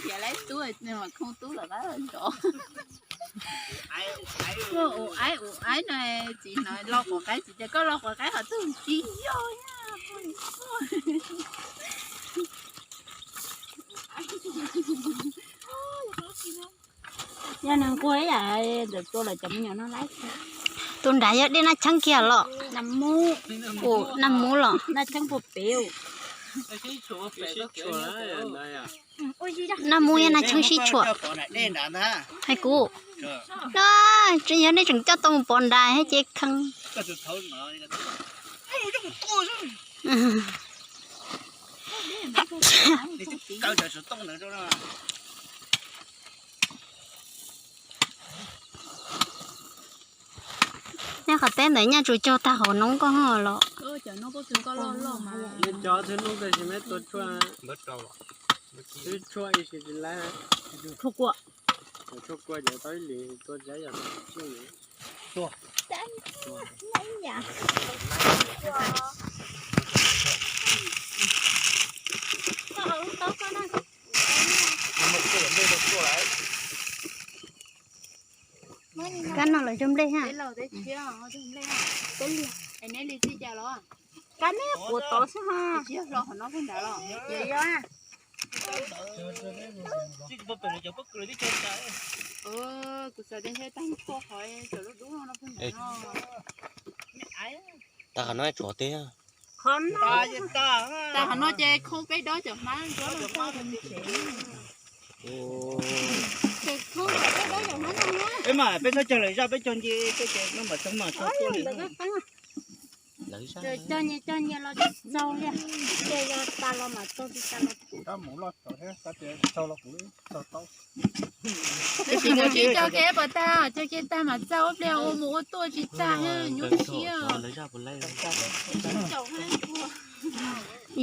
Khiav laib tub, mas khoo tub lawm qab nrov. Ua aib ua aib no, txiv hnov lo quav qaib, txiv tias koj lo quav qaib hov twg tsis yog. Yog neeg quaj ib yam ntawm tua lawm cov me nyuam no lawm. Tus nrad yog dej Naj Cheeb kiag los? Ua Naj Mub los? Naj Cheeb puag pem. Naj Mub yog Naj Cheeb sib tshuam. Hais kuv, tseem yog nej tseem coj tau mus pov nrad thiab ces kheev. Nej qhov teb ntawd nyaj tsuas cog tag hauv noob koj los? Cov noob tab sis meb tua tshuaj, twb tshuaj ib sim tsis laib. Tshuaj kua, tshuaj kua ces tau ib lim tua tsab yam tsis. Kab no lawv cog nplej ha. Kab neb quav tod xwb ha. Yog, yog. Kuv xav tias ntshe tag nrho qhov cov lub dub no pheej ntawd no. Tag qhov no tshuav tiag. Tag qhov no ces khoob peb dob cov hmab nruab no tag. Ces khoob peb dob cov hmab no. Peb mas peb txhob cog lawv zaj, peb cog nce tej ces no mas txog mas txog tuaj li. Cog nyias cog nyias los tsis txaus li, ces yog tas los mas txaus, tsis tas los kuv. Tab sis nws tsis cog kiag puas tag, cog kiag tag mas txaus, ua pliag ua mus ua tuaj tsis tag, nyuaj siab.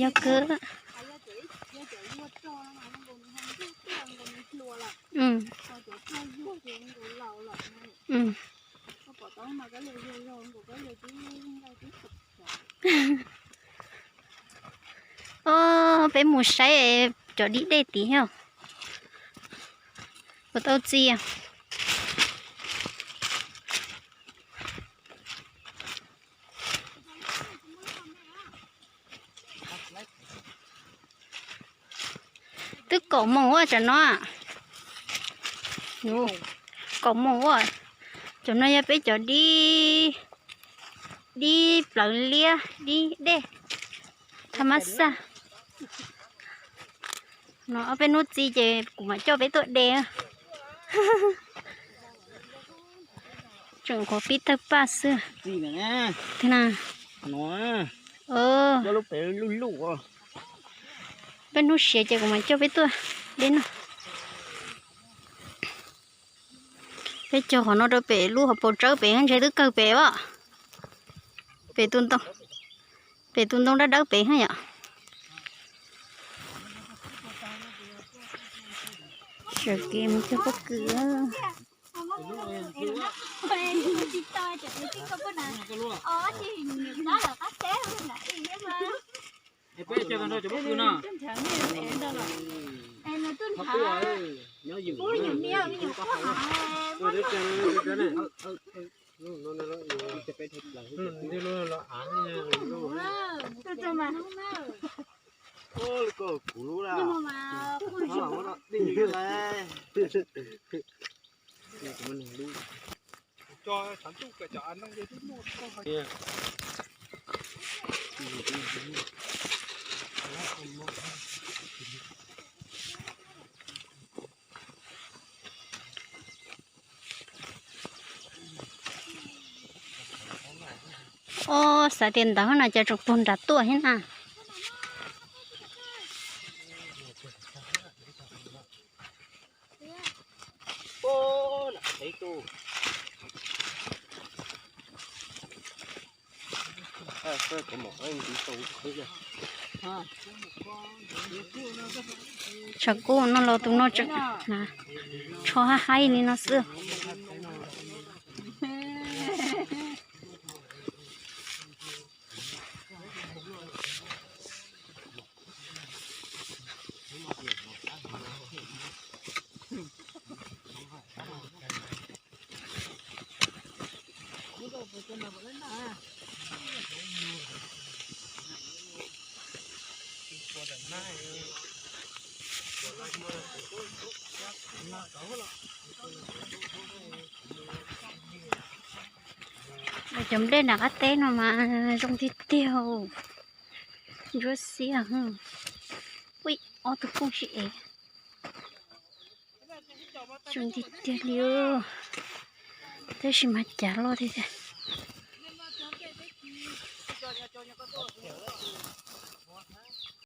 Yog kawg. Peb mus saib cov dib dej tid thiab. Puas tau txiv? Twb kaum moos ua cov no. Kaum moos ua. Cov no yog peb cov dib, dib plawv liab, dib dej. Tha mab xaj. No ob peb hnub txiv ces kuv mam coj peb tuaj de. Tseem qhuav pib tawg paj xwb. Peb hnub siav ces kuv mam coj peb tuaj de no. Peb cog qhov no rau pem lub hauv paus tsawb pem, ntshe twb kawg pem os. Pem tus ntoo, pem tus ntoo dawb dawb pem yom. Sawv kev mus cog pob kws. Os, xav tias ntawd no ces tseem puag nram tuaj thiab na. Tshav kub no los tus no tseem tsho haj haib li no xwb. Cov nplej nram qab teb no mas zoo tiag tiag, ntsuab xiab. Ui, ob tug phooj ywg es, zoo tiag tiag li, tab sis mas cav loj tiag tiag.